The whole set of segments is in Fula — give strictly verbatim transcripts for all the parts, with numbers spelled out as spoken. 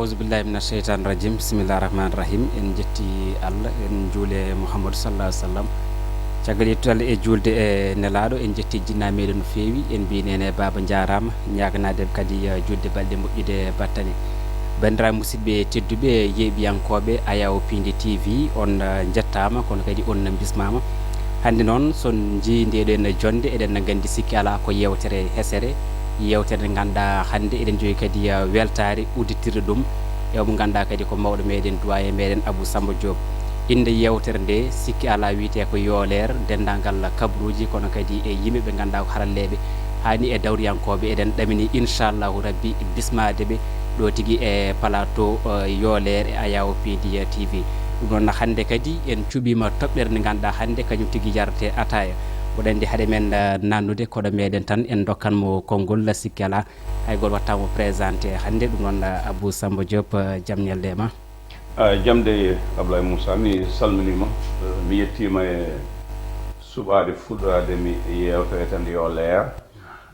Auzu billahi mina sheytani rajim. Bismillahi rahmani rahim. En jetti Allah, en juule Muhammadu sallallahu alaihi wasallam. Caggal yettude Allah e juulde e nelaaɗo, en jetti jinnaa meɗen no feewi, en mbi nene baaba njaaraama, ñaaganaade kadi, eh, juulde balɗe moƴƴude battane. Banndiraaɓe musidɓe tedduɓe, yeeɓiyankooɓe Ayawo Piindi T V, on, eh, njettaama, kono kadi on mbismaama. Hannde noon, so on njii ndeɗo en jonnde, eɗen nganndi sikki alaa ko yeewtere hesere, yeewtere nde ngannduɗaa hannde eɗen njogii kadi, eh, weltaare udditirde ɗum e omo ngannduɗaa kadi ko mawɗo meɗen, doyen meɗen Abou Samba Diop. Innde yeewtere nde sikki alaa wiyetee ko yooleer, denndaangal kabaruuji, kono kadi e yimɓe ɓe ngannduɗaa ko haralleeɓe, haa ni e dawriyankooɓe, eɗen ɗamini inchallahu rabbi bismaade ɓe ɗo tigi e plateau, eh, yooleer e Ayawo Piindi T V. Ɗum noon hannde kadi en cuɓiima toɓɓere nde ngannduɗaa hannde kañum tigi yarate ataaya. Mboɗo anndi haade men, eh, nannude koɗo meɗen tan en ndokkan mo konngol sikki alaa. Hay gooto waɗataa mo présenté hannde, ɗum noon, eh, Abou Samba Diop, eh, jam ñalle e ma. Ah, jam de Ablaye Moussa, mi salminiima, eh, mi yettiima e suɓaade fuɗɗoraade mi yeewtere tan yo leer.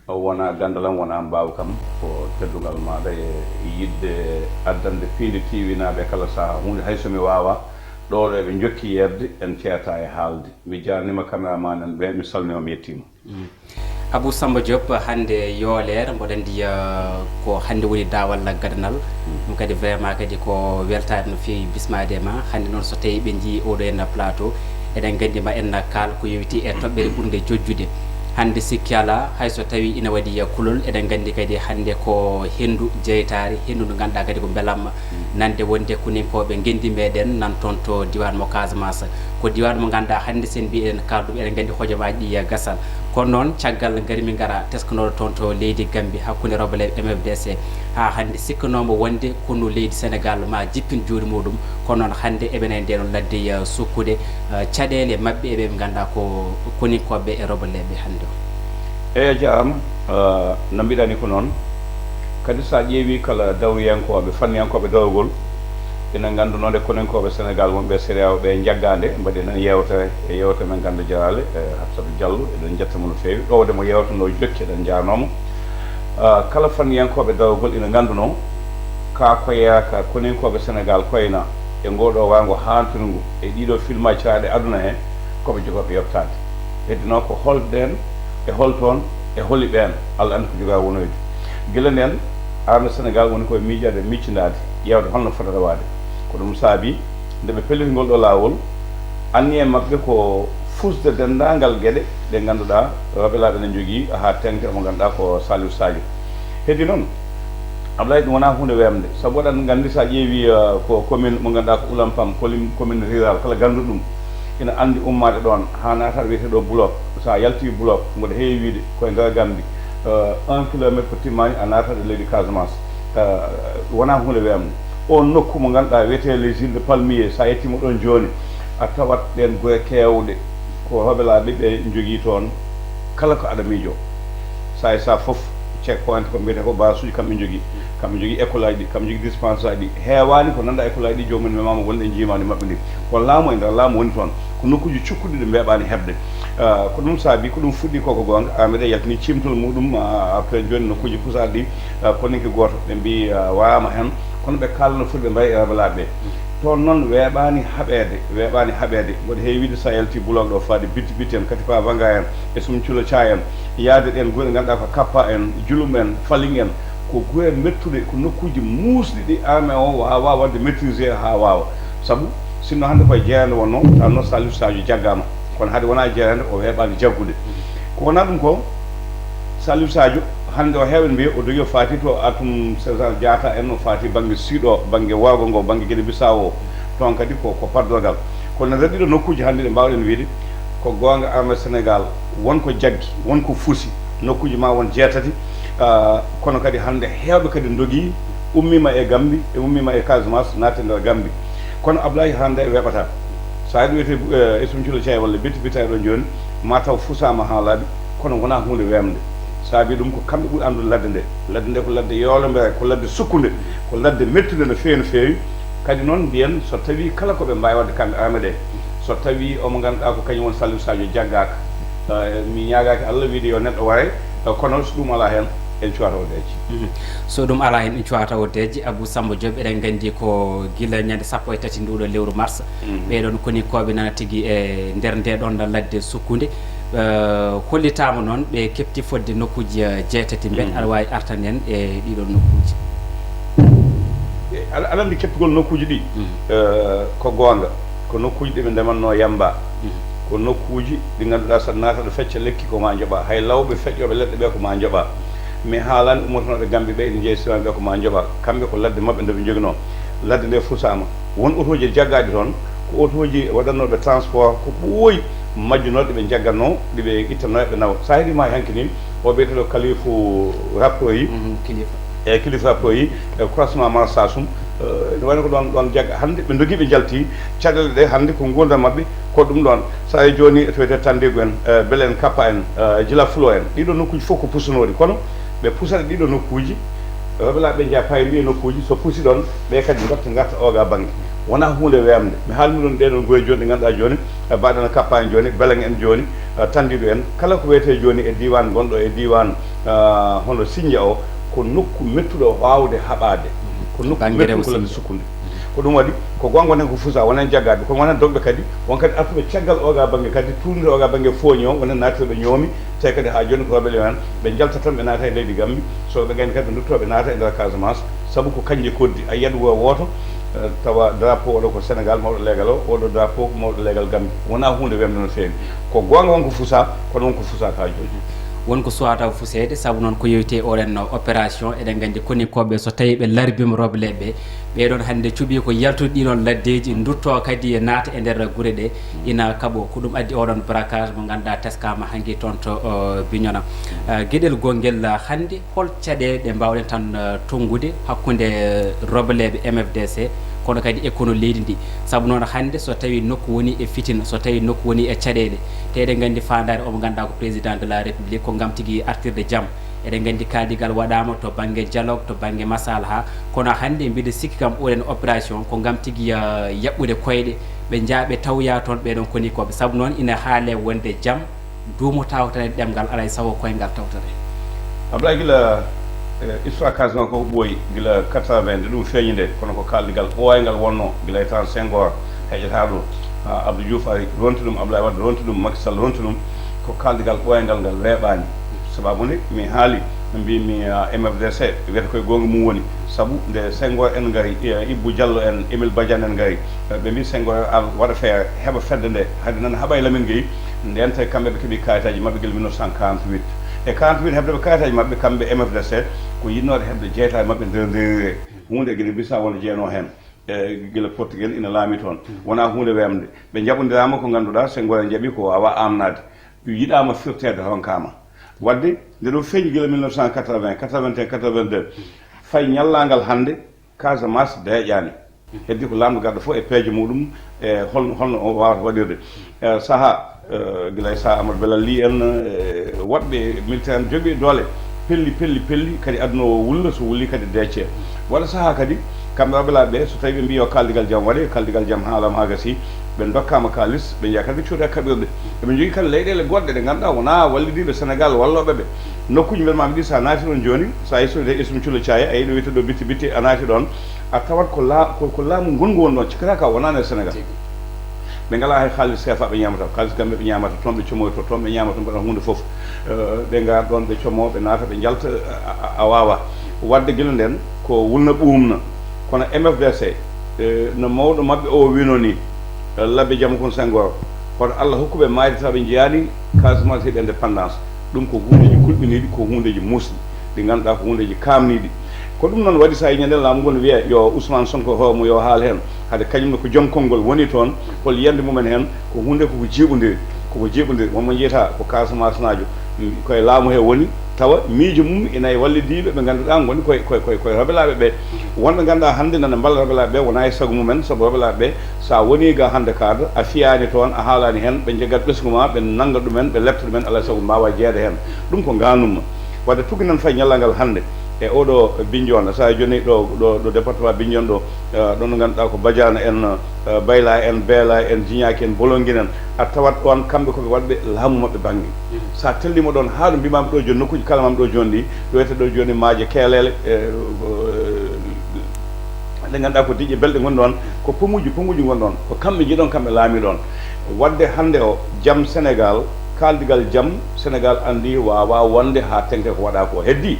Wonaa ganndal am, wonaa mbaaw kam, ko teddungal maaɗa e yiɗde addande piindi tiiwinaaɓe kala sahaa huunde, hay so mi waawaa. Ɗo ɗo eɓe njokki yeerde, en ceetaa e haalde. Mi jaarniima caméraman en ɓe, mi salminiima, mi yettiima. Mm. Abou Samba Diop, hannde yooleer, mboɗo anndi, eh, ko hannde woni daawal gadanal. Mm. Ɗum kadi vraiment kadi ko weltaare no feewi bismaade e ma. Hannde noon so tawii ɓe njii oɗo en plateau, eɗen nganndi ma en kaal ko yowiti e toɓɓere ɓurnde jojjude. Hannde sikki alaa, hay so tawii ina waɗi, eh, kulol, eɗen nganndi kadi hannde ko henndu jeytaare, henndu ndu ngannduɗaa kadi ko mbelamma. Mm. Nande wonde koninkooɓe ngenndi meɗen nan toon to diiwaan mo Casamance. Ko diiwaan mo ngannduɗaa hannde so en mbii eɗen kaala ɗum, eɗen nganndi hojomaaji ɗi, eh, gasat. Kono noon, caggal ngari min ngara teskanooɗo toon to leydi Gambie hakkunde Roboleeɓe M F D C, haa hannde sikkanoomo wonde konu leydi Senegal ma jippin juuɗe muɗum. Kono noon, hannde eɓena e ndee ɗoon ladde, eh, sukkude, eh, caɗeele maɓɓe e ɓe ɓe ngannduɗaa ko koninkooɓe e Roboleeɓe hannde o. Eey, a jaaraama. Eh, no mbiɗaa ni ko noon. Kadi, so a ƴeewii kala dawriyankooɓe, fanniyankooɓe dawrugol, ina nganndunoo nde koninkooɓe Senegal wonɓe e C E D E A O ɓe njaggaa nde, mbaɗi heen yeewtere e yeewtere men Gannda Jaraale, e Hafsatu Jallo, eɗen njetta mo no feewi. Ɗowde mo yeewtere nde o jokki, eɗen njaarnoo mo. Ah, kala fanniyankooɓe dawrugol ina nganndunoo ka koyeera ka koninkooɓe Senegal koyna e ngoo ɗoo waango haantirngu e ɗii ɗoo filmaaji caraaɗi aduna he, ko ɓe jogooɓe yoɓtaade. Heddii noon ko holɗen e holtoon e holi ɓeen, Allah anndi ko jogaa wonoyde. Gila ndeen, arme Senegal woni koye miijaade, miicindaade, ƴeewde holno fotata waade. Ko ɗum saabii nde ɓe pelliti ngol ɗoo laawol, anniye maɓɓe ko fusde denndaangal geɗe ɗe ngannduɗaa Roboleeɓe ene njogii haa teeŋti mo ngannduɗaa ko Saliou Sadio. Heddii noon, Ablaye, ɗum wonaa huunde weemde, sabu aɗa nganndi so a ƴeewii, eh, ko commune mo ngannduɗaa ko Oulampam, commune, commune rurale, kala gannduɗo ɗum ina anndi ummaade ɗoon haa naata wiyetee ɗo Bloc. So a yaltii Bloc, mboɗo heewi wiyde ko e nder Gambie, eh, un kilomètre ko timmaani a naatat e leydi Casamance. Eh, wonaa huunde weemde. Oon nokku mo ngannduɗaa wiyetee les îles de Palmier, so a yettiima ɗoon jooni, a tawat ɗeen gure keewɗe ko Roboleeɓe ɓe njogii toon, kala ko aɗa miijoo. Saay saah fof, check point ko mbiyetee ko baraasuuji, kam ɓe njogii. Kam ɓe njogii école aji ɗi, kam ɓe njogii dispensaire aji ɗi. Heewaani ko ngannduɗaa école aji ɗi, joomum en memaama wonde e njiimaandi maɓɓe ndi. Ko laamu, e nder laamu woni toon. Ko nokkuuji cukkuɗi ɗi mbeeɓaani heɓde. Ah, ko ɗum saabii, ko ɗum fuɗɗii ko, ko goonga. Arme ɗe yaltini ciimtol muɗum, ah, après jooni nokkuuji pusaaɗi ɗi, ah, koninke gooto, ɓe mbii, ah, waama heen. Kono ɓe kaalano foti ɓe mbayi e Roboleeɓe ɓe. Toon noon weeɓaani haɓeede, weeɓaani haɓeede. Mboɗo heewi wiyde so a yaltii Bloc ɗo faade Bitti Bitti en, Katipa Vanga en, e Sumcula Caa en, yaade ɗeen gure ngannduɗaa ko Kappa en, Julum en, Faling en, ko gure mettuɗe, ko nokkuuji muusɗi ɗi arme o waawaa waɗde maîtriser haa waawa. Sabu sinno hannde koye jeereende wonnoo, tawnoo Saliou Sadio jaggaama. Kono hade wonaa jeereende, o weeɓaani jaggude. Ko wonaa ɗum ko, Saliou Sadio, hannde o heewɓe mbiya o dogi o faati to Atum César Diatta en, o faati bannge Sud o, bannge Waago ngo, bannge Guinée Bissau o. Toon kadi ko, ko paddorgal. Kono nder ɗiɗo nokkuuji hannde ɗe mbaawɗen wiyde, ko goonga arme Senegal, won ko jaggi, won ko fusi, nokkuuji ma won jeetati. Ah, kono kadi hannde heewɓe kadi ndogii, ummiima e Gambie, e ummiima e Casamance, naati nder Gambie. Kono Ablaye hannde weeɓataa. So a ari wiyetee, eh, Isum Culo Caay walla Bitti Bitti ɗo jooni, ma taw fusaama haa laaɓi, kono wonaa huunde weemde. Saabii ɗum ko kamɓe ɓuri anndude ladde nde. Ladde nde ko ladde yoolombeere, ko ladde sukkunde, ko ladde mettunde no feewi, no feewi. Kadi noon mbiyen, so tawii kala ko ɓe mbaawi waɗde kamɓe arme ɗe, so tawii omo ngannduɗaa ko kañum woni Saliou Sadio jaggaaka, eh, mi ñaagaaki Allah wiyde yo neɗɗo ware, eh, kono so ɗum alaa heen, en cuwata o deeƴi. Mhm. So ɗum alaa heen, en cuwata o deeƴi. Abou Samba Diop, eɗen nganndi ko gila ñande sappo e tati nduɗo lewru mars. Mhm. Ɓeɗon koni koɓe nana tigi e nder nde ɗon ladde sukkunde. Eh, hollitaama noon ɓe keɓti fodde nokkuuji, eh, jeetati. Mbeɗa, mhm, aɗa waawi artan en e ɗiɗon nokkuuji? E, aɗa, aɗa anndi keɓtugol nokkuuji ɗi, mhm, eh, ko goonga. Ko nokkuuji ɗi ɓe ndematnoo yamba. Mhm. Ko nokkuuji ɗi ngannduɗaa, so naata ɗo fecca lekki, ko maa njoɓa. Hay lawɓe feƴƴooɓe leɗɗe ɓe, ko maa njoɓa. Mi haalaani ummotonooɓe Gambie ɓe, ene njeeya siwaaɓe ɓe, ko maa njoɓa. Kamɓe ko ladde maɓɓe nde ɓe njoginoo. Ladde nde fusaama. Won otooji jaggaaɗi toon, ko otooji waɗannooɓe transport, ko ɓooyi majjunooɗe ɓe jaggannoo, ɗi ɓe ittanoo, ɓe nawa. So a heɗii maa hanki nii, o biyeteeɗo Kalifu Rapro yi, mhm, Kilifa, e Kilifa Rapro yi, e croisement Mara Sasum, eh, ene wayno ko ɗoon, ɗoon jagga. Hannde ɓe ndogii, ɓe njalti. Caɗeele ɗe hannde ko nguurndam maɓɓe, ko ɗum ɗoon. So a yii jooni to wiyetee Tanndigu en, eh, Bele en, Kappa en, eh, Jila Fulo en, ɗiɗo nokkuuji fof ko pusunooɗi, kono ɓe pusat e ɗiɗo nokkuuji, rewɓe laaɓɓe njeya payodira e nokkuuji, so pusi ɗoon, ɓe kadi ngarta, ngarta oga bannge. Wonaa huunde weemde. Mi haalni ɗum ɗee ɗoon gure jooni ɗe ngannduɗaa jooni, e mbaɗana campagne jooni, Beleng en jooni, eh, Tanndigu en, kala ko wiyetee jooni e diiwaan gonɗo e diiwaan, eh, hono Sinja o, ko nokku mettuɗo waawde haɓaade. Ko nokku mettuɗo ko ladde sukkunde. Ko ɗum waɗi, ko goonga wonaa ko fusa, wonaa jaggaaɓe, kono wonaa dogɓe kadi, won kadi artuɓe caggal oga bannge kadi, tuurnde oga bannge fooñi o, wonaa naattirɓe ñoomi, tawi kadi haa jooni ko rewɓe lewaan, ɓe njalta tan, ɓe naata e leydi Gambie, so ɓe gayni kadi ɓe ndutto, ɓe naata e nder Casamance, sabu ko kañje koddi. A yiyat wuro wooto, eh, tawa drapeau oɗo ko Sénégal mawɗo leegal o, oɗo drapeau ko mawɗo leegal Gambie. Wonaa huunde weemde no feewi. Ko goonga won ko fusa, kono won ko fusaaka haa jooni. Won ko suwata fuseede, sabu noon ko yowite oɗon opération, eɗen nganndi koni koɓe so tawi ɓe larbiima rewɓe leeɓɓe, ɓee ɗoon hannde cuɓii ko yaltude ɗii ɗoon laddeeji, ndutto kadi e naata e nder gure ɗe, ina kaɓo. Ko ɗum addi oɗon braquage mo ngannduɗaa teskaama hanki toon to, o, Bignona. Eh, geɗel gongel, ah, hannde, hol caɗeele ɗe mbaawɗen tan, eh, tonngude hakkunde, eh, rewɓe leeɓɓe M F D C, kono kadi e konu leydi ndi? Sabu noon hannde so tawi nokku woni e fitina, so tawi nokku woni e caɗeele, te eɗen nganndi faandaare o mo ngannduɗaa ko président de la République, ko ngam tigi artirde jam. Eɗen nganndi kaaldigal waɗaama to bannge dialogue, to bannge masalaha, kono hannde mbiɗa sikki kam oɗen opération ko ngam tigi, ah, yaɓɓude koyɗe, ɓe njaha ɓe tawoya toon ɓee ɗoon koni koɓe. Sabu noon ina haale wonde jam duumo tawtane ɗemngal, alaa e sago koyngal tawtane. Ablaye, gila, eh, histoire Casamance ko ɓooyi gila quatre-vingt nde ɗum feeñi nde, kono ko kaaldigal ɓooyngal wonnoo gila e temps Senghor heƴataa ɗo. Ah, Abdou Diouf ari ronti ɗum, Ablaye Wade ronti ɗum, Macky Sall ronti ɗum, ko kaaldigal ɓooyngal ngal weeɓaani. Sababu nde mi haali, mbimi, ah, M F D C wiyata koye goonga mum woni, sabu nde Senghor en ngari, eh, Ibou Diallo en, Émile Badiane en ngari, eh, ɓe mbi Senghor ar waɗa feere, heɓa fedde nde, hade nan haɓa e Lamine Gueye, nden tawi kamɓe ɓe keɓi kayitaaji maɓɓe gila mille neuf cent quarante-huit. E quarante-huit heɓde ɓe kayitaaji maɓɓe, kamɓe M F D C, ko yiɗnooɗe heɓde jeytaaji maɓɓe nder ndeerire. Huunde gila bisa wona jeynoo heen. E gila Portugal ina laami toon. Wonaa huunde weemde. Ɓe njaɓondiraama ko ngannduɗaa, Senghor en njaɓi ko waawaa amnaade. Ɗum yiɗaama firteede, ronkaama. Waɗde, nde ɗo feeñi gila mille neuf cent quatre-vingts, quatre-vingt-un, quatre-vingt-deux, fay ñallaangal hannde, Casamance deeƴaani. Heddi ko laamɗo garɗo fof e peeje muɗum, e hol-, holno o waawata waɗirde. E sahaa, e, gila e sahaa Amadou Belal Ly en, e, woɗɓe militaire en jogi doole, pelli, pelli, pelli, kadi aduna o wulla, so wulli kadi deecce. Waɗa sahaa kadi, kamɓe rewɓe laaɓe ɓe, so tawi ɓe mbi yo kaaldigal jam waɗe, kaaldigal jam haalaama haa gasi, ɓe ndokkaama kaalis, ɓe njeya kadi ɓe cooda kaɓirɗe. Eɓe njogii kadi leyɗeele goɗɗe ɗe ngannduɗaa wonaa wallidiiɓe Senegaal, wallooɓe ɓe. Nokkuuji mbiyat maa mi ɗi, so a naati ɗoon jooni, so a yii so wiyetee S M Thioune Thiaye, a yii ɗo wiyetee ɗo bitti bitti, a naati ɗoon, a tawat ko la-, ko, ko laamu ngonngu woni ɗoon, cikkata ka wonaani e Senegaal. Tigi. Ɓe ngalaa hay kaalis seefa ɓe ñaamata, kaalis Gambie ɓe ñaamata, toon ɓe comoytoo, toon ɓe ñaamata, mbaɗa huunde fof. Eh, ɓe ngarat ɗoon, ɓe comoo, ɓe naata, ɓe njalta, a, a, a waawaa. Waɗde gila ndeen, ko wulna ɓuumna. Kono M F D C, eh, no mawɗo maɓɓe o wiynoo nii, eh, Labbe Diamecoune Senghor, hoto Allah hokku ɓe maayde tawa ɓe njeyaani Casamance heɓi indépendance. Ɗum ko huundeeji kulɓiniiɗi, ko huundeeji muusɗi, ɗi ngannduɗaa ko huundeeji kaamniiɗi. Ko ɗum noon waɗi so a yii ñande laamu ngu no wiyee yo Ousmane Sonko hoore mum yo haal heen, hade kañum ne ko joom konngol woni toon, hol yiyannde mum en heen? Ko huunde ko ko jiiɓondiri, ko ko jiiɓondiri. Won mo njiyataa ko Casamancenaajo, koye laamu he woni, tawa miijo mum ina e wallidiiɓe ɓe ngannduɗaa ngoni koye, koye, koye, koye rewɓe laaɓe ɓe. Wonɓe ngannduɗaa hannde nana mballa rewɓe laaɓe ɓe, wonaa e sago mum en, sabu rewɓe laaɓe ɓe, so a wonii ga hannde cadre, a fiyaani toon, a haalaani heen, ɓe njaggat ɓesngu ma, ɓe nannga ɗumen, ɓe lepta ɗumen, alaa e sago mbaawa jeyeede heen. Ɗum ko nganum ma. Wadde tuggi nan fay ñallal ngal hannde, E oɗo Bignona, so a joni ɗo, ɗo, ɗo département Bignona ɗo, eh, ɗon no ngannduɗaa ko Badiana en, eh, Bayla en, Beela en, Jiñaaki en, Bolongin en, a tawat ɗon kamɓe ko ɓe waɗɓe laamu maɓɓe bannge. So a tellima ɗon haa ɗo mbimami ɗo joni, nokkuuji kalamami ɗo joni ɗi, ɗo wiyete ɗo joni Maaje Keeleele, eh, eh, ɗe ngannduɗaa ko diƴƴe belɗe ngoni ɗon, ko pomuji, pomuji ngoni ɗon, ko kamɓe njiɗon, kamɓe laami ɗon. Wadde hannde o, jam Senegal, kaaldigal jam Senegal anndi waawaa wonde haa teŋti ko waɗaa ko. Heddi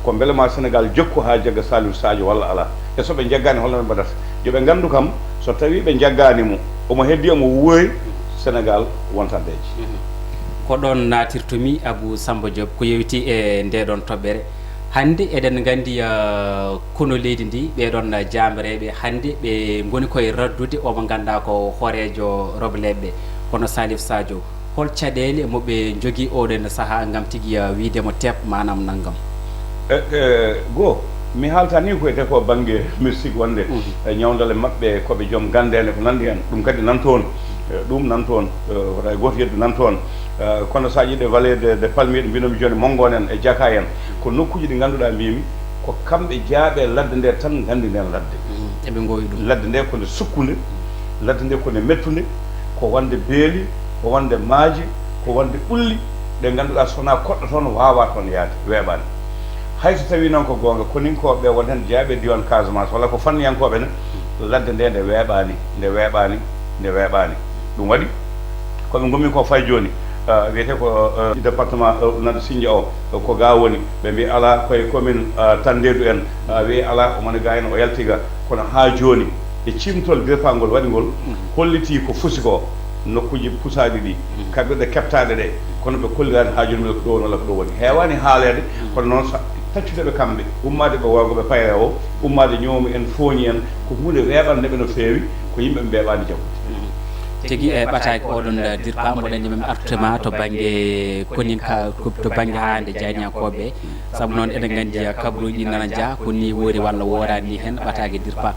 ko mbele ma Senegal jokku haa jagga Saliou Sadio walla alaa? E so ɓe njaggaani, holno ɓe mbaɗata? Yo ɓe nganndu kam, so tawii ɓe njaggaani mo, omo heddi, omo wuuri, Senegal wontat deeƴe. Ko ɗon naatirtumi, Abou Samba Diop, ko yowiti e nde ɗon toɓɓere. Hannde eɗen nganndi, ah, kono leydi ndi, ɓee ɗon, ah, jaambareeɓe hannde ɓe ngoni koye raddude omo ngannduɗaa ko hooreejo rebeleeɓe, kono Salif Sadio. Hol caɗeele mo ɓe njogii oɗon sahaa ngam tigi, ah, wiyde mo teep, maanaam nanngam? E, e, goo, mi haalta ni ko wiyetee ko bannge mystique wonde, e, ñawndale maɓɓe ko ɓe joom gannde en e ko nanndi heen. Ɗum kadi nan toon. E, ɗum nan toon. E, wota e gooto yeddu nan toon. E, kono so a ƴeewi vallée de, de Palmier, ɗo mbinomi jooni, Mongon en e Jaka en, ko nokkuuji ɗi ngannduɗaa mbimi, ko kamɓe jaaɓe ladde nde tan nganndi nden ladde. Eɓe ngoowi ɗum. Ladde nde ko nde sukkunde, ladde nde ko nde mettunde, ko wonde beeli, ko wonde maaje, ko wonde ɓulli, ɗe ngannduɗaa so wonaa koɗɗo toon waawaa toon yahde, weeɓaani. Hay so tawii noon ko goonga, koninkooɓe ɓe won heen jeyaaɓe e diiwaan Casamance walla ko fanniyankooɓe ne, ladde nde nde weeɓaani, nde weeɓaani, nde weeɓaani. Ɗum waɗi ko ɓe ngummi ko fay jooni, ah, wiyetee ko, ah, département, ah, Oulnade Sindia o, ko ga woni, ɓe mbi alaa, koye commune, ah, Tanndeedu en, ah, wi alaa, omo ne ga en, o yalti ga. Kono haa jooni, e ciimtol DIRPA ngol waɗi ngol, holliti ko fusi ko, nokkuuji pusaaɗi ɗi, kaɓirɗe keɓtaaɗe ɗe, kono ɓe kolliraani haa jooni mbele ko ɗo woni walla ko ɗo woni. Heewaani haaleede, kono noon sa-, taccude ɓe kamɓe, ummaade ɓe worgo ɓe Payre o, ummaade ñoomi en, fooñi en, ko huunde weeɓannde ɓe no feewi, ko yimɓe ɓe mbeeɓaani jaggude. Tigi e ɓataake oɗon, eh, DIRPA, mboɗo anndi min artude ma to bannge koninka, to bannge haalde jaayndiyankooɓe. Sabu noon eɗen nganndi, eh, kabaruuji ɗi nana njaha, ko ni woori walla wooraani ni heen ɓataake DIRPA.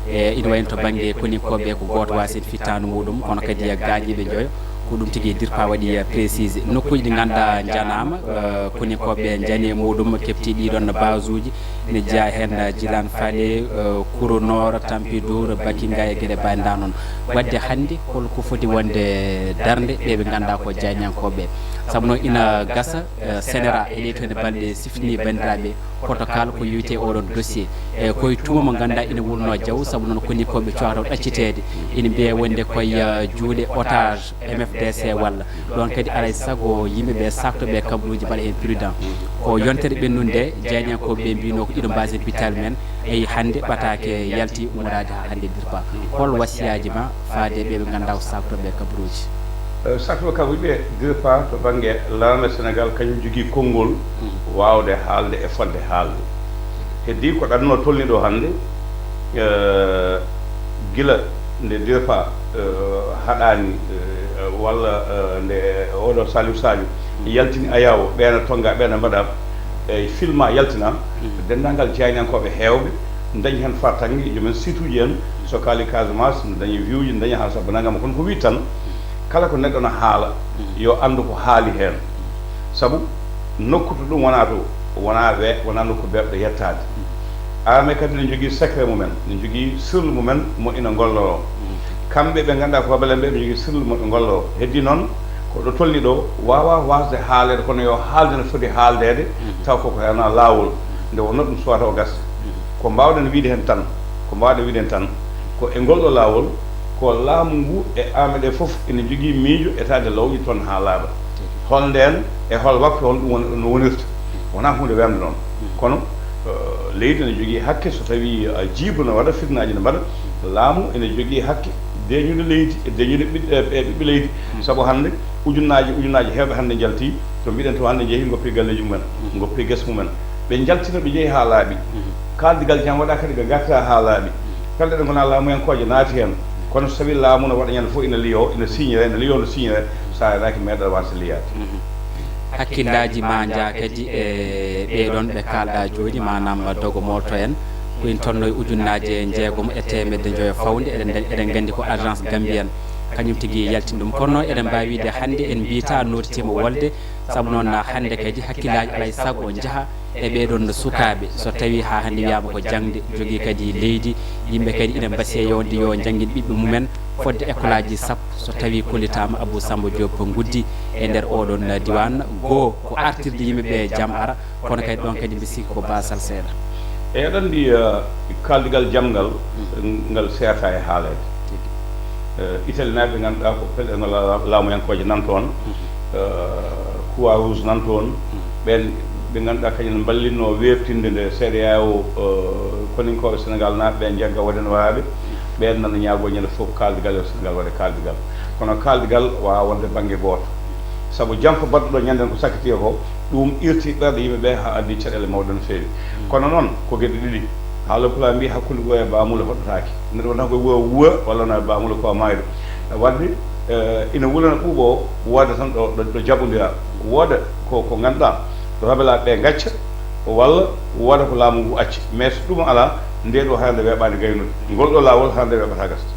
E ina wayi no to bannge koninkooɓe ko gooto waasi heen fittaandu muɗum, kono kadi, eh, gaañiiɓe njoyo. Ko ɗum tigi DIRPA waɗi, eh, précisé. Nokkuuji ɗi ngannduɗaa njanaama, eh, koninkooɓe njani e muɗum, keɓti ɗiɗon base uji. Ina jeyaa heen, eh, Djilane Fale, eh, Kourounoor, Tampidour, Bakinga e geɗe mbayɗa noon. Wadde hannde hol ko foti wonde darnde ɓe ɓe ngannduɗaa ko jaayndiyankooɓe? Sabu noon ina gasa, eh, CNRA e ɗee toon balɗe siftini banndiraaɓe protocole ko yowiti e oɗon dossier. E koye tuma mo ngannduɗaa ina wulnoo jaw, sabu noon koninkooɓe cuwaa taw ɗacciteede. Ina mbiya wonde koye, eh, juuɗe otage MFDC walla. Ɗoon kadi alaa e sago yimɓe ɓe saakto ɓe kabaruuji mbaɗa heen prudent. Ko yontere ɓennunde, jaayndiyankooɓe ɓe mbiyno ko iɗo mbaasi heen pittaali men. Eyi, hannde ɓataake yalti ummoraade haa hannde DIRPA. Hol wasiyaaji ma faade ɓe ɓe ngannduɗaa ko saakto ɓe kabaruuji? Eh, saakto ɓe kabaruuji ɓe, DIRPA to bannge laana Senegal kañum jogii konngol waawde haalde e fodde haalde. Heddi ko ɗanno tolni ɗo hannde, eh, gila nde DIRPA, eh, haɗaani, eh, walla, eh, nde oɗo Saliou Sadio yaltini ayaawo, ɓeena tonnga, ɓeena mbaɗa, e filma yaltina, denndaangal jaayndiyankooɓe heewɓe dañi heen fartaŋŋe, joom en site uji en, so kaali Casamance, ne dañi view uji, ne dañi haa sabu nangam, kono ko wii tan, kala ko neɗɗo na haala, yo anndu ko haali heen. Sabu nokku to ɗum wonaa to, wonaa we-, wonaa nokku beeɓɗo yettaade. Armée kadi ne njogii secret mumen, ne njogii sirlu mumen mo ina ngolloroo. Kamɓe ɓe ngannduɗaa ko rebelle en ɓe, ɓe njogii sirlu mo ɓe ngolloroo. Heddi noon, ko ɗo tolni ɗo, waawaa waasde haaleede, kono yo haalde no foti haaldeede, taw koko hena laawol. Nde wonnoo ɗum suwata o gasa. Ko mbaawɗen wiyde heen tan, ko mbaawɗen wiyde heen tan, ko e ngol ɗo laawol, ko laamu ngu e armée ɗe fof ina njogii miijo etaade lawƴi toon haa laaɓa. Hol ndeen e hol waktu, hol ɗum won-, no wonirta? Wonaa huunde weemde noon. Kono, eh, leydi ene jogii hakke, so tawii, eh, jiiba no waɗa, fitnaaji no mbaɗa, laamu ene jogii hakke deeƴnude leydi e deeƴnude ɓiɗ-, eh, ɓe ɓiɓɓe leydi. Sabu hannde, ujunnaaji, ujunnaaji heewɓe hannde njaltii, to mbiɗen to hannde njehii, ngoppii galleeji mumen, ngoppii gese mumen. Ɓe njaltina, ɓe njehi haa laaɓi. Kaaldigal jam waɗa kadi, ɓe ngarta haa laaɓi. Pelɗe ɗe ngonaa laamuyankooje naati heen. Kono so tawii laamu no waɗa ñande fof ina liyo, ina siñire, ina liyo, no siñire, so a renaaki meeɗa waasde liyaade. Hakkillaaji ma njaha kadi e ɓee ɗoon ɓe kaalɗaa jooni, maanaam dogo moolto en, ko ina tolnoo e ujunnaaje jeegom e teemedde njoyo fawde. Eɗen, eɗen nganndi ko Agence Gambienne kañum tigi yaltini ɗum. Kono noon eɗen mbaawi wiyde hannde en mbiyataa nootitiima wolde, sabu noon hannde kadi hakkillaaji alaa e sago njaha e ɓee ɗoon sukaaɓe, so tawii haa hannde wiyaama ko jaŋde, jogii kadi leydi, yimɓe kadi ina mbasiyee yowde yo njanngin ɓiɓɓe mumen fodde école aji sappo, so tawii kollitaama Abou Samba Diop Nguddi e nder oo ɗoon diwaan. Goo ko artirde yimɓe ɓe jam ara, kono kadi ɗoon kadi mbi sikki ko baasal seeɗa. Eyi, aɗa anndi, eh, kaaldigal jam ngal, ngal seerata e haaleede. Eh, Itali naaɓe ɓe ngannduɗaa ko pelɗe no la- laamuyankooje nan toon, eh, Croix Rouge nan toon, ɓeen ɓe ngannduɗaa kañum en mballitno weeɓtinde nde C E D E A O, eh, koninkooɓe Senegaal naaɓe ɓe njagga waɗen waɗaaɓe, ɓeen nana ñaagoo ñande fof kaaldigal yo Senegaal waɗe kaaldigal. Kono kaaldigal waawaa wonde bannge gooto. Sabu jam ko baɗɗo ɗo ñanden ko sakkitiiɗo ko, ɗum irti ɓerɗe yimɓe ɓe haa addi caɗeele mawɗe no feewi. Kono noon ko geɗe ɗiɗi. Haala pulaar mbi hakkunde ɓooya baamuule hoɗɗataake. Neɗɗo wonata koye wuwa wuwa walla na baamuule ko maayɗo. Wadde eh, ina wulana ɓuuɓo o wooda tan ɗo ɗo- ɗo jaɓondira. Wooda ko ko ngannduɗaa rabelaaɓe ɓe ngacca walla wooda ko laamu ngu acci. Mais so ɗum alaa, nde ɗo hara nde weeɓaani gaynude. Ngol ɗo laawol hara nde weeɓata gasde.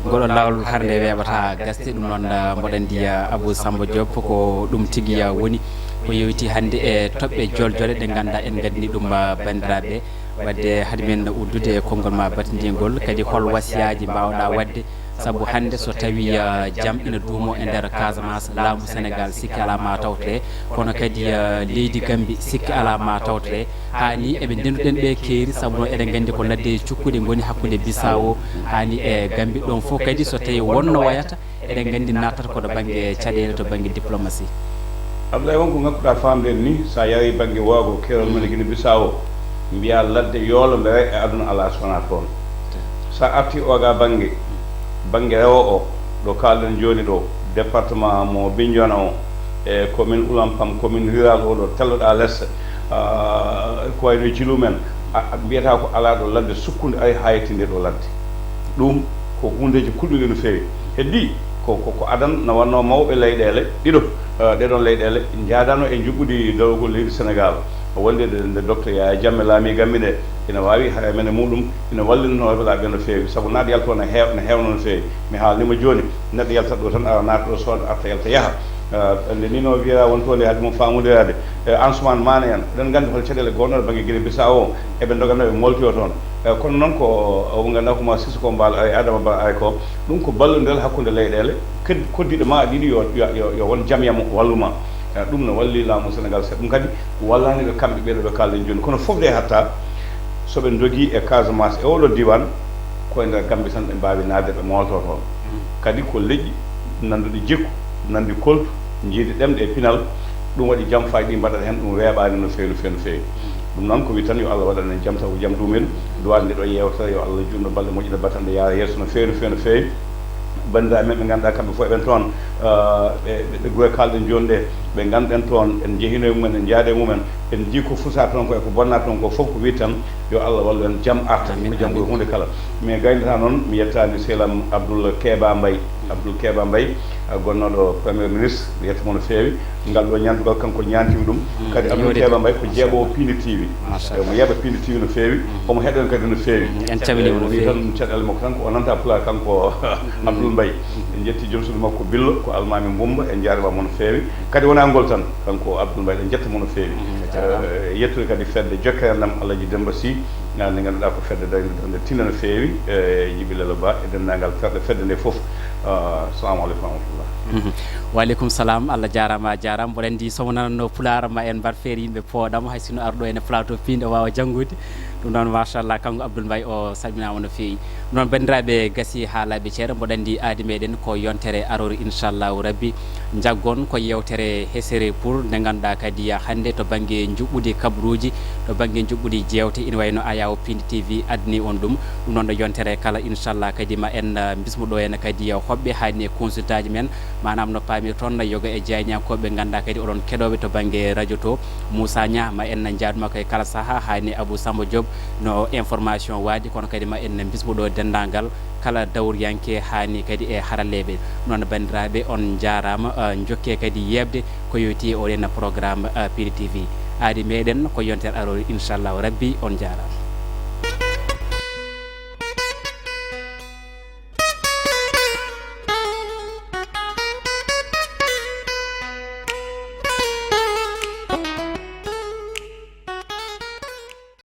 Ngol ɗo laawol hara nde weeɓata gasde. Ɗum noon, ah, mboɗo anndi, ah, Abou Samba Diop ko ɗum tigi, ah, woni ko yowiti hannde e toɓɓe joljole ɗe ngannduɗaa en ngaddani ɗum, ah, banndiraaɓe. Wadde hade men uddude e konngol ma batindingol, kadi hol wasiyaaji mbaawɗaa waɗde? Sabu hannde so tawii, ah, jam ina duumo e nder Casamance, laamu Senegaal sikki alaa ma tawte, kono kadi, ah, leydi Gambi sikki alaa ma tawte. Haa ni eɓe ndenduɗen ɓe keeri, sabu noon eɗen nganndi ko ladde cukkuɗe ngoni hakkunde Bissau haa ni e Gambi. Ɗoon fof kadi so tawii wonno wayata, eɗen nganndi nattata ko to bannge caɗeele, to bannge diplomatie. Abdoulaye, won ko ngakkuɗaa faamde en ni, so a yarii bannge waago keerol men e Guinée Bissau o, mbiyaa ladde yoolo mbere e aduna alaa so wonaa toon. So a artii oo ga bannge, bannge rewo o, ɗo kaalɗen jooni ɗo, département mo Bignona o, e commune Oulampam, commune rurale o ɗo telloɗaa les, ah, ko wayi no Djilou men, a, a, mbiyata ko alaa ɗo ladde sukkunde ari haa yettii nde ɗo ladde. Ɗum ko huundeeji kulɓinɗi no feewi. Heddii ko, ko, ko adan no wannoo mawɓe leyɗeele ɗiɗo, eh, ɗee ɗoon leyɗeele njaadaano e njuɓɓudi darogol leydi Senegaal. Wonde nde, nde docteur Yaya Jammeh laamii Gambi nde, ina waawi hara men e muuɗum, ina wallinoo rebelaaɓe ɓe no feewi. Sabu naat yaltoo no heew-, no heewnoo no feewi. Mi haalnii ma jooni, neɗɗo yaltat ɗo tan, ara naata ɗo, sooda, arta, yalta, yaha. Eh, nde nii no wiyeraa won toon nde hade mum faamondiraade. Eh, Ansoumane Maane en, eɗen nganndi hol caɗeele gonnooɗe bannge Guinée Bissau o, eɓe ndogana ɓe moolti o toon. Eh, kono noon ko, o ngannduɗaa ko ma Sissoko Embaló e Adama Barrow ari ko, ɗum ko ballondiral hakkunde leyɗeele, ked-, koddiiɗe ma ɗiɗi yo, yo, yo, yo won jam yamo wallu ma. Eh, ɗum no walli laamu Senegaal seeɗa. Ɗum kadi wallaani ɓe kamɓe ɓee ɗo ɓe kaalɗen jooni. Kono fof de hatta so ɓe ndogii e Casamance e oo ɗoo diiwaan, ko e nder Gambi tan ɓe mbaawi naatde ɓe mooltoo toon. Kadi ko leƴƴi nannduɗi jikku, nanndi koltu, njiidi ɗemɗe e pinal, ɗum waɗi jam faaji ɗi mbaɗata heen, ɗum weeɓaani no feewi, no feewi, no feewi. Ɗum noon ko wi tan yo Allah waɗan en jam, taw ko jam ɗumen. Duwaade nde ɗo yeewtere yo Allah juutno balɗe moƴƴude batanɗe yaara yeeso no feewi, no feewi, no feewi. Banndiraaɓe men ɓe ngannduɗaa kamɓe fof eɓen toon, ah, ɓe, ɓe, ɓe gure kaalɗen jooni ɗe, ɓe ngannduɗen toon, en njehiino e mumen, en njaadi e mumen, en njii ko fusaa toon ko e ko bonnaa toon ko fof, ko wi tan yo Allah wallu en, jam arta. Amiin, ko jam ɓuri huunde kala. Mi gaynataa noon, mi yettaani sehil am Abdoul Keba Mbaye. Abdoul Keba Mbaye, ah, gonnooɗo Premier Ministre, mi yetta mo no feewi. Ngal ɗo ñaandugal kanko ñaantiima ɗum. Kadi Abdoul Keba Mbaye ko jeeɓoowo Piindi T V. Machallah. Eyi, mo yeeɓa Piindi T V no feewi. Omo heɗoo en kadi no feewi. En calminiima no feewi. Eyi, o wii tan caɗeele makko tan ko o nanta pulaar kanko Abdoul Mbaye. En njetti joom suudu makko Billo, ko almaami Mbumba, en njaarniima mo no feewi. Kadi wonaa ngol tan, kanko Abdoul Mbaye, en njetta mo no feewi. Eh, yettude kadi fedde jokkere enɗam Alhaji Demba Sy, nde ngannduɗaa ko fedde darinde darnde tinna no feewi, e Jibi Lelo Ba e denndaangal terɗe fedde nde fof. Ah, salamu aleykum wa rahmatullah. Mhm. Wa aleykum salam, Allah jaaraama, a jaaraama. Mboɗo anndi so wonanno pulaar ma en mbaɗ feere yimɓe pooɗamo, hay sinno arɗo ene plateau piinde o waawa janngude. Ɗum noon, machallah, kanko Abdoul Mbaye o salminaama no feewi. Ɗum noon, banndiraaɓe, gasi haalaaɓe ceere, mboɗo anndi aadi meɗen ko yontere aroore, inchallahu rabbi. Njaggon ko yeewtere hesere pour nde ngannduɗaa kadi hannde to bannge njuɓɓudi kabaruuji, to bannge njuɓɓudi jeewte, ina wayno Ayawo Piindi T V addani on ɗum. Ɗum noon, ɗo yontere kala, inchallah, kadi ma en, ah, mbismo ɗo en kadi hoɓɓe haa ni e consultant ji men, maanaam no paamirton yoga e jaañankooɓe ɓe ngannduɗaa kadi oɗon keɗooɓe to bannge radio to. Moussa Niang, ma en njaaduma koye kala sahaa, haa ni Abou Samba Diop no information waadi, kono kadi ma en mbismo ɗo denndaangal kala dawriyanke haa ni kadi e haralleeɓe. Noon banndiraaɓe, on njaaraama, ah, njokke kadi yeeɓde ko yowiti e oɗen programme, ah, Piindi T V. Aadi meɗen ko yontere aroore, inchallahu rabbi, on njaaraama.